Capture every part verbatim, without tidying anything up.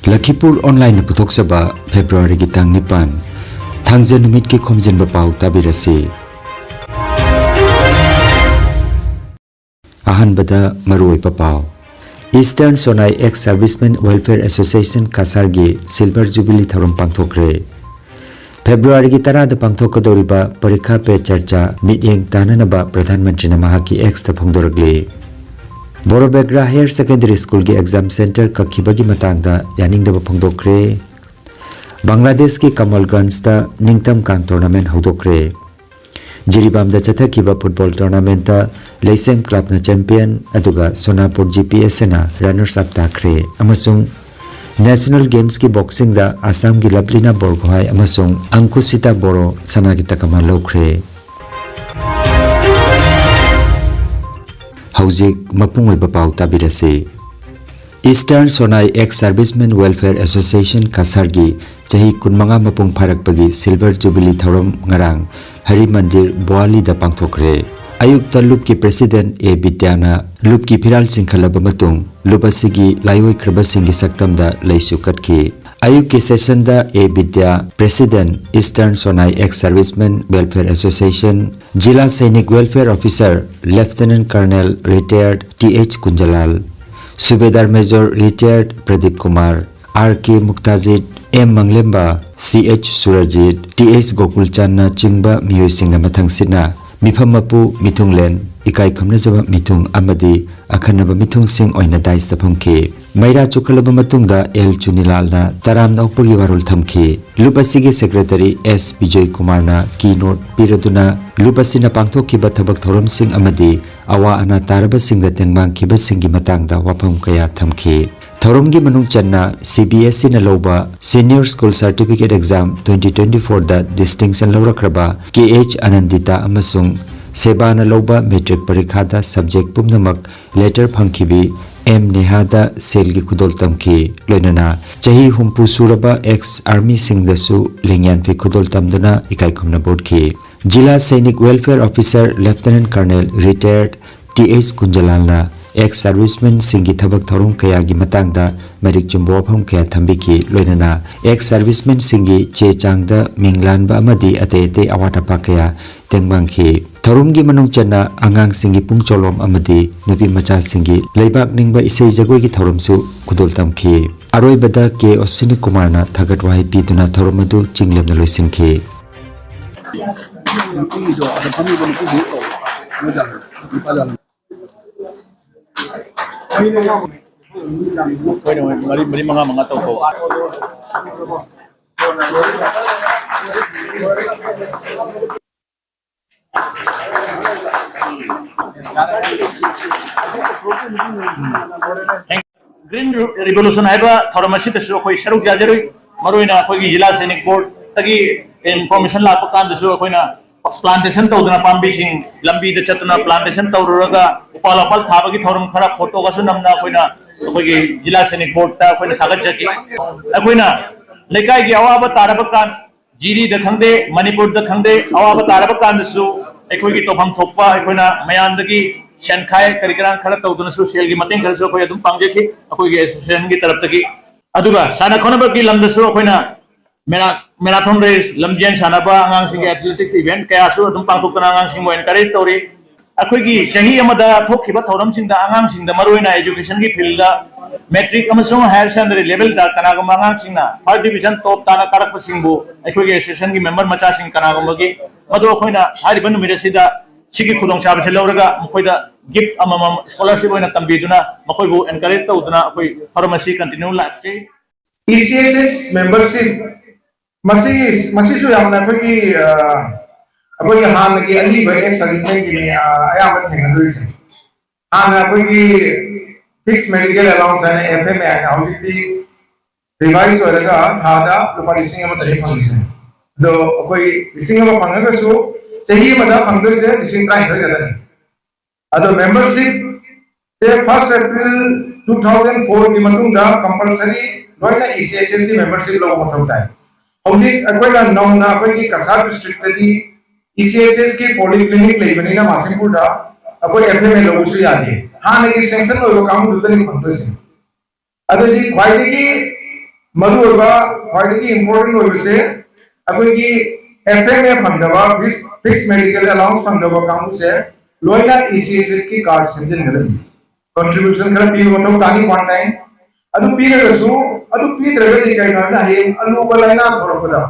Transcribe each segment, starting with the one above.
ꯂꯈꯤꯄꯨꯔ ꯑꯣꯟꯂꯥꯏꯟꯅ ꯄꯨꯊꯣꯛꯆꯕ ꯐꯦꯕ꯭ꯔꯨꯋꯥꯔꯤꯒꯤ ꯇꯥꯡ ꯅꯤꯄꯥꯟ, ꯊꯥꯡꯖ ꯅꯨꯃꯤꯠꯀꯤ ꯈꯣꯝꯖꯤꯟꯕ ꯄꯥꯎ ꯇꯥꯕꯤꯔꯁꯤ꯫ ꯑꯍꯥꯟꯕꯗ ꯃꯔꯨꯑꯣꯏꯕ ꯄꯥꯎ꯫ Eastern Sonai Ex Servicemen Welfare Association ꯀꯁꯥꯔꯒꯤ Silver Jubilee ꯊꯧꯔꯝ ꯄꯥꯡꯊꯣꯛꯈ꯭ꯔꯦ꯫ ꯐꯦꯕ꯭ꯔꯨꯋꯥꯔꯤꯒꯤ ꯇꯔꯥꯗ ꯄꯥꯡꯊꯣꯛꯀꯗꯧꯔꯤꯕ ꯄꯔꯤꯈꯥ ꯄꯦ ꯆꯔꯆꯥ ꯃꯤꯠꯌꯦꯡ ꯇꯥꯅꯅꯕ ꯄ꯭ꯔꯙꯥꯟ ꯃꯟꯇ꯭ꯔꯤꯅ ꯃꯍꯥꯛꯀꯤ X ꯇ ꯐꯣꯡꯗꯣꯔꯛꯂꯤ꯫ ꯕꯣꯔꯣꯕꯦꯒ꯭ꯔꯥ ꯍꯥꯌꯔ ꯁꯦꯀꯦꯟꯗꯔꯤ ꯁ꯭ꯀꯨꯜꯒꯤ ꯑꯦꯛꯖꯥꯝ ꯁꯦꯟꯇꯔ ꯀꯛꯈꯤꯕꯒꯤ ꯃꯇꯥꯡꯗ ꯌꯥꯅꯤꯡꯗꯕ ꯐꯣꯡꯗꯣꯛꯈ꯭ꯔꯦ꯫ ꯕꯪꯒ꯭ꯂꯥꯗꯦꯁꯀꯤ ꯀꯃꯜꯒꯟꯖꯇ ꯅꯤꯡꯇꯝ ꯀꯥꯡ ꯇꯣꯔꯅꯥꯃꯦꯟ ꯍꯧꯗꯣꯛꯈ꯭ꯔꯦ꯫ ꯖꯤꯔꯤꯕꯥꯝꯗ ꯆꯠꯊꯈꯤꯕ ꯐꯨꯠꯕꯣꯜ ꯇꯣꯔꯅꯥꯃꯦꯟꯇ ꯂꯩꯁꯦꯝ ꯀ꯭ꯂꯕꯅ ꯆꯦꯝꯄꯤꯌꯟ, ꯑꯗꯨꯒ ꯁꯣꯅꯥꯄꯨꯔ ꯖꯤ ꯄꯤ ꯑꯦꯁ ꯑꯦꯅ ꯔꯅꯔꯁ ꯑꯞ ꯇꯥꯈ꯭ꯔꯦ꯫ ꯑꯃꯁꯨꯡ ꯅꯦꯁꯅꯦꯜ ꯒꯦꯝꯁꯀꯤ ꯕꯣꯛꯁꯤꯡꯗ ꯑꯁꯥꯝꯒꯤ ꯂꯕꯂꯤꯅꯥ ꯕꯣꯔꯒꯣꯍꯥꯏ ꯑꯃꯁꯨꯡ ꯑꯪꯀꯨꯁꯤꯇꯥ ꯕꯣꯔꯣ ꯁꯅꯥꯒꯤ ꯇꯀꯃꯥ ꯂꯧꯈ꯭ꯔꯦ꯫ ꯍꯧꯖꯤꯛ ꯃꯄꯨꯡ ꯑꯣꯏꯕ ꯄꯥꯎ ꯇꯥꯕꯤꯔꯁꯤ꯫ Eastern Sonai Ex Servicemen Welfare Association ꯀꯁꯥꯔꯒꯤ ꯆꯍꯤ ꯀꯨꯟꯃꯉꯥ ꯃꯄꯨꯡ ꯐꯥꯔꯛꯄꯒꯤ Silver Jubilee ꯊꯧꯔꯝ ꯉꯔꯥꯡ ꯍꯔꯤ ꯃꯟꯗꯤꯔ ꯕꯣꯋꯥꯂꯤꯗ ꯄꯥꯡꯊꯣꯛꯈ꯭ꯔꯦ꯫ ꯑꯌꯨꯛꯇ ꯂꯨꯞꯀꯤ ꯄ꯭ꯔꯦꯁꯤꯗꯦꯟꯠ ꯑꯦ ꯕꯤꯗ꯭ꯌꯥꯅ ꯂꯨꯞꯀꯤ ꯐꯤꯔꯥꯜ ꯆꯤꯡꯈꯠꯂꯕ ꯃꯇꯨꯡ ꯂꯨꯞ ꯑꯁꯤꯒꯤ ꯂꯥꯏꯑꯣꯏꯈ꯭ꯔꯕꯁꯤꯡꯒꯤ ꯁꯛꯇꯝꯗ ꯂꯩꯁꯨ ꯀꯠꯈꯤ꯫ ꯑꯌꯨꯛꯀꯤ ꯁꯦꯁꯟꯗ A Bidya, president, Eastern Sonai Ex Servicemen Welfare Association, ꯖꯤꯂꯥ ꯁꯩꯅꯤꯛ welfare officer, lieutenant colonel retired T H Kunjalal, ꯁꯨꯕꯦꯗꯥꯔ major retired Pradip Kumar, R K Muktajit, M Manglemba, C H Surjit, T H ꯒꯣꯀꯨꯜꯆꯥꯟꯅꯆꯤꯡꯕ ꯃꯤꯑꯣꯏꯁꯤꯡꯅ ꯃꯊꯪꯁꯤꯠꯅ ꯃꯤꯐꯝ ꯃꯄꯨ, ꯃꯤꯊꯨꯡꯂꯦꯟ, ꯏꯀꯥꯏ ꯈꯨꯝꯅꯖꯕ ꯃꯤꯊꯨꯡ ꯑꯃꯗꯤ ꯑꯈꯟꯅꯕ ꯃꯤꯊꯨꯡꯁꯤꯡ ꯑꯣꯏꯅ ꯗꯥꯏꯁꯇ ꯐꯝꯈꯤ꯫ ꯃꯩꯔꯥ ꯆꯨꯈꯠꯂꯕ ꯃꯇꯨꯡꯗ ꯑꯦꯜ ꯆꯨꯅꯤꯂꯥꯜꯅ ꯇꯔꯥꯝꯅ ꯑꯣꯛꯄꯒꯤ ꯋꯥꯔꯣꯜ ꯊꯝꯈꯤ꯫ ꯂꯨꯞ ꯑꯁꯤꯒꯤ ꯁꯦꯀ꯭ꯔꯦꯇꯔꯤ ꯑꯦꯁ ꯕꯤꯖꯣꯏ ꯀꯨꯃꯥꯔꯅ ꯀꯤ ꯅꯣꯠ ꯄꯤꯔꯗꯨꯅ ꯂꯨꯞ ꯑꯁꯤꯅ ꯄꯥꯡꯊꯣꯛꯈꯤꯕ ꯊꯕꯛ ꯊꯧꯔꯝꯁꯤꯡ ꯑꯃꯗꯤ ꯑꯋꯥ ꯑꯅꯥ ꯇꯥꯔꯕꯁꯤꯡꯗ ꯇꯦꯡꯕꯥꯡꯈꯤꯕꯁꯤꯡꯒꯤ ꯃꯇꯥꯡꯗ ꯋꯥꯐꯝ ꯀꯌꯥ ꯊꯝꯈꯤ꯫ ꯊꯧꯔꯝꯒꯤ ꯃꯅꯨꯡ ꯆꯟꯅ ꯁꯤ ꯕꯤ ꯑꯦꯁ ꯏꯅ ꯂꯧꯕ Senior School Certificate Exam twenty twenty-four ꯗ distinction ꯂꯧꯔꯛꯈ꯭ꯔꯕ ꯀꯦ ꯑꯩꯆ ꯑꯅꯟꯗꯤꯇꯥ ꯑꯃꯁꯨꯡ ꯁꯦꯕꯥꯅ ꯂꯧꯕ ꯃꯦꯇ꯭ꯔꯤꯛ ꯄꯔꯤꯈꯥꯗ subject ꯄꯨꯝꯅꯃꯛ letter ꯐꯪꯈꯤꯕꯤ ꯑꯦꯝ ꯅꯦꯍꯥꯗ ꯁꯦꯜꯒꯤ ꯈꯨꯗꯣꯜ ꯇꯝꯈꯤ꯫ ꯂꯣꯏꯅꯅ ꯆꯍꯤ ꯍꯨꯝꯐꯨ ꯁꯨꯔꯕ ex armyꯁꯤꯡꯗꯁꯨ ꯂꯦꯡꯌꯥꯟꯐꯤ ꯈꯨꯗꯣꯜ ꯇꯝꯗꯨꯅ ꯏꯀꯥꯏ ꯈꯨꯝꯅꯕ ꯎꯠꯈꯤ꯫ ꯖꯤꯂꯥ ꯁꯩꯅꯤꯛ welfare officer lieutenant colonel retired T H ꯀꯨꯟꯖꯂꯥꯜꯅ Ex servicemenꯁꯤꯡꯒꯤ ꯊꯕꯛ ꯊꯧꯔꯝ ꯀꯌꯥꯒꯤ ꯃꯇꯥꯡꯗ ꯃꯔꯤꯛ ꯆꯨꯝꯕ ꯋꯥꯐꯝ ꯀꯌꯥ ꯊꯝꯕꯤꯈꯤ꯫ ꯂꯣꯏꯅꯅ ex servicemenꯁꯤꯡꯒꯤ ꯆꯦ ꯆꯥꯡꯗ ꯃꯤꯡ ꯂꯥꯟꯕ ꯑꯃꯗꯤ ꯑꯇꯩ ꯑꯇꯩ ꯑꯋꯥꯠ ꯑꯄꯥ ꯀꯌꯥ ꯇꯦꯡꯕꯥꯡꯈꯤ꯫ ꯊꯧꯔꯝꯒꯤ ꯃꯅꯨꯡ ꯆꯟꯅ ꯑꯉꯥꯡꯁꯤꯡꯒꯤ ꯄꯨꯡ ꯆꯣꯂꯣꯝ ꯑꯃꯗꯤ ꯅꯨꯄꯤ ꯃꯆꯥꯁꯤꯡꯒꯤ ꯂꯩꯕꯥꯛ ꯅꯤꯡꯕ ꯏꯁꯩ ꯖꯒꯣꯏꯒꯤ ꯊꯧꯔꯝꯁꯨ ꯈꯨꯗꯣꯜ ꯇꯝꯈꯤ꯫ ꯑꯔꯣꯏꯕꯗ ꯀꯦ ꯑꯣꯁꯤꯅꯤ ꯀꯨꯃꯥꯔꯅ ꯊꯥꯒꯠ ꯋꯥꯍꯩ ꯄꯤꯗꯨꯅ ꯊꯧꯔꯝ ꯑꯗꯨ ꯆꯤꯡꯂꯦꯝꯅ ꯂꯣꯏꯁꯤꯟꯈꯤ꯫ ꯃꯔꯤ ꯃꯔꯤ ꯃꯉꯥ ꯃꯉꯥ ꯇꯧ ꯇꯧ꯫ Green Revolution ꯍꯥꯏꯕ ꯊꯧꯔꯝ ꯑꯁꯤꯗꯁꯨ ꯑꯩꯈꯣꯏ ꯁꯔꯨꯛ ꯌꯥꯖꯔꯨꯏ꯫ ꯃꯔꯨꯑꯣꯏꯅ ꯑꯩꯈꯣꯏꯒꯤ ꯖꯤꯂꯥ ꯁꯩꯅꯤꯛ ꯕꯣꯔꯗꯇꯒꯤ information ꯂꯥꯛꯄ ꯀꯥꯟꯗꯁꯨ ꯑꯩꯈꯣꯏꯅ plantation ꯇꯧꯗꯅ, ꯄꯥꯝꯕꯤꯁꯤꯡ ꯂꯝꯕꯤꯗ ꯆꯠꯇꯨꯅ plantation ꯇꯧꯔꯨꯔꯒ ꯎꯄꯥꯜ ꯋꯥꯄꯥꯜ ꯊꯥꯕꯒꯤ ꯊꯧꯔꯝ ꯈꯔ photoꯒꯁꯨ ꯅꯝꯅ ꯑꯩꯈꯣꯏꯅ ꯑꯩꯈꯣꯏꯒꯤ ꯖꯤꯂꯥ ꯁꯩꯅꯤꯛ ꯕꯣꯔꯗꯇ ꯑꯩꯈꯣꯏꯅ ꯊꯥꯒꯠꯆꯈꯤ꯫ ꯑꯩꯈꯣꯏꯅ ꯂꯩꯀꯥꯏꯒꯤ ꯑꯋꯥꯕ ꯇꯥꯔꯕ ꯀꯥꯟ, ꯖꯤꯔꯤꯗ ꯈꯪꯗꯦ, ꯃꯅꯤꯄꯨꯔꯗ ꯈꯪꯗꯦ, ꯑꯋꯥꯕ ꯇꯥꯔꯕ ꯀꯥꯟꯗꯁꯨ ꯑꯩꯈꯣꯏꯒꯤ ꯇꯧꯐꯝ ꯊꯣꯛꯄ ꯑꯩꯈꯣꯏꯅ ꯃꯌꯥꯝꯗꯒꯤ ꯁꯦꯟꯈꯥꯏ ꯀꯔꯤ ꯀꯔꯥ ꯈꯔ ꯇꯧꯗꯨꯅꯁꯨ ꯁꯦꯜꯒꯤ ꯃꯇꯦꯡ ꯈꯔꯁꯨ ꯑꯩꯈꯣꯏ ꯑꯗꯨꯝ ꯄꯥꯡꯖꯈꯤ ꯑꯩꯈꯣꯏꯒꯤ associationꯒꯤ ꯇꯔꯞꯇꯒꯤ꯫ ꯑꯗꯨꯒ ꯁꯥꯟꯅ ꯈꯣꯠꯅꯕꯒꯤ ꯂꯝꯗꯁꯨ ꯑꯩꯈꯣꯏꯅ ꯃꯦꯔꯥ-, marathon race, ꯂꯝꯖꯦꯟ ꯁꯥꯟꯅꯕ, ꯑꯉꯥꯡꯁꯤꯡꯒꯤ athletics event ꯀꯌꯥꯁꯨ ꯑꯗꯨꯝ ꯄꯥꯡꯊꯣꯛꯇꯅ ꯑꯉꯥꯡꯁꯤꯡꯕꯨ encourage ꯇꯧꯔꯤ꯫ ꯑꯩꯈꯣꯏꯒꯤ ꯆꯍꯤ ꯑꯃꯗ ꯊꯣꯛꯈꯤꯕ ꯊꯧꯔꯝꯁꯤꯡꯗ ꯑꯉꯥꯡꯁꯤꯡꯗ ꯃꯔꯨꯑꯣꯏꯅ educationꯒꯤ fieldꯗ matric ꯑꯃꯁꯨꯡ higher secondary levelꯗ ꯀꯅꯥꯒꯨꯝꯕ ꯑꯉꯥꯡꯁꯤꯡꯅ first division top ꯇꯥꯅ ꯀꯥꯔꯛꯄꯁꯤꯡꯕꯨ ꯑꯩꯈꯣꯏꯒꯤ associationꯒꯤ member ꯃꯆꯥꯁꯤꯡ ꯀꯅꯥꯒꯨꯝꯕꯒꯤ ꯃꯗꯨ ꯑꯩꯈꯣꯏꯅ ꯍꯥꯏꯔꯤꯕ ꯅꯨꯃꯤꯠ ꯑꯁꯤꯗ ꯁꯤꯒꯤ ꯈꯨꯗꯣꯡꯆꯥꯕꯁꯤ ꯂꯧꯔꯒ ꯃꯈꯣꯏꯗ gift ꯑꯃꯃꯝ scholarship ꯑꯣꯏꯅ ꯇꯝꯕꯤꯗꯨꯅ ꯃꯈꯣꯏꯕꯨ encourage ꯇꯧꯗꯨꯅ ꯑꯩꯈꯣꯏ ꯊꯧꯔꯝ ꯑꯁꯤ continue ꯂꯥꯛꯆꯩ꯫ E C S S membership ꯃꯁꯤ, ꯃꯁꯤꯁꯨ ꯌꯥꯝꯅ ꯑꯩꯈꯣꯏꯒꯤ, ꯑ, ꯑꯩꯈꯣꯏꯒꯤ ꯍꯥꯟꯅꯒꯤ ꯑꯔꯤꯕ ex servicemenꯒꯤꯅꯤ, ꯑ, ꯑꯌꯥꯝꯕ ꯊꯦꯡꯅꯗꯣꯏꯁꯦ꯫ ꯍꯥꯟꯅ ꯑꯩꯈꯣꯏꯒꯤ fixed medical allowance ꯍꯥꯏꯅ F M A ꯍꯥꯏꯅ ꯍꯧꯖꯤꯛꯇꯤ revise ꯑꯣꯏꯔꯒ ꯊꯥꯗ ꯂꯨꯄꯥ ꯂꯤꯁꯤꯡ ꯑꯃ ꯇꯔꯦꯠ ꯐꯪꯉꯤꯁꯦ꯫ ꯑꯗꯣ ꯑꯩꯈꯣꯏ ꯂꯤꯁꯤꯡ ꯑꯃ ꯐꯪꯉꯒꯁꯨ ꯆꯍꯤ ꯑꯃꯗ ꯐꯪꯗꯣꯏꯁꯦ ꯂꯤꯁꯤꯡ ꯇꯔꯥꯅꯤꯊꯣꯏ ꯈꯛꯇꯅꯤ꯫ ꯑꯗꯣ membership ꯁꯦ first April two thousand fourꯒꯤ ꯃꯇꯨꯡꯗ compulsory ꯂꯣꯏꯅ E C S Sꯒꯤ membership ꯂꯧꯕ ꯃꯊꯧ ꯇꯥꯏ꯫ ꯍꯧꯖꯤꯛ ꯑꯩꯈꯣꯏꯅ ꯅꯧꯅ ꯑꯩꯈꯣꯏꯒꯤ Cachar districtꯇꯗꯤ E C S Sꯒꯤ polyclinic ꯂꯩꯕꯅꯤꯅ ꯃꯥꯁꯤꯝꯄꯨꯔꯗ ꯑꯩꯈꯣꯏ F M A ꯂꯧꯕꯁꯨ ꯌꯥꯗꯦ꯫ ꯍꯥꯟꯅꯒꯤ ꯁꯦꯡꯁꯟ ꯑꯣꯏꯕ ꯀꯥꯡꯕꯨꯗꯨꯗꯅꯤ ꯐꯪꯗꯣꯏꯁꯦ꯫ ꯑꯗꯨꯗꯤ ꯈ꯭ꯋꯥꯏꯗꯒꯤ ꯃꯔꯨꯑꯣꯏꯕ, ꯈ꯭ꯋꯥꯏꯗꯒꯤ ꯏꯝꯄꯣꯔꯇꯦꯟ ꯑꯣꯏꯕꯁꯦ ꯑꯩꯈꯣꯏꯒꯤ ꯑꯦꯐ ꯑꯦꯝ ꯑꯦ ꯐꯪꯗꯕ, ꯐꯤꯛꯁ ꯃꯦꯗꯤꯀꯦꯜ ꯑꯦꯂꯥꯎꯟꯁ ꯐꯪꯗꯕ ꯀꯥꯡꯕꯨꯁꯦ ꯂꯣꯏꯅ E C S ꯑꯦꯁꯀꯤ card ꯁꯦꯝꯖꯤꯟꯒꯗꯕꯅꯤ꯫ Contribution ꯈꯔ ꯄꯤꯕ ꯃꯊꯧ ꯇꯥꯅꯤ ꯋꯥꯟ ꯇꯥꯏꯝ꯫ ꯑꯗꯨ ꯄꯤꯔꯒꯁꯨ, ꯑꯗꯨ ꯄꯤꯗ꯭ꯔꯒꯗꯤ ꯀꯩꯅꯣ ꯍꯥꯏꯕꯗ ꯍꯌꯦꯡ ꯑꯂꯨꯕ ꯂꯥꯏꯅꯥ ꯊꯣꯛꯂꯛꯄꯗ,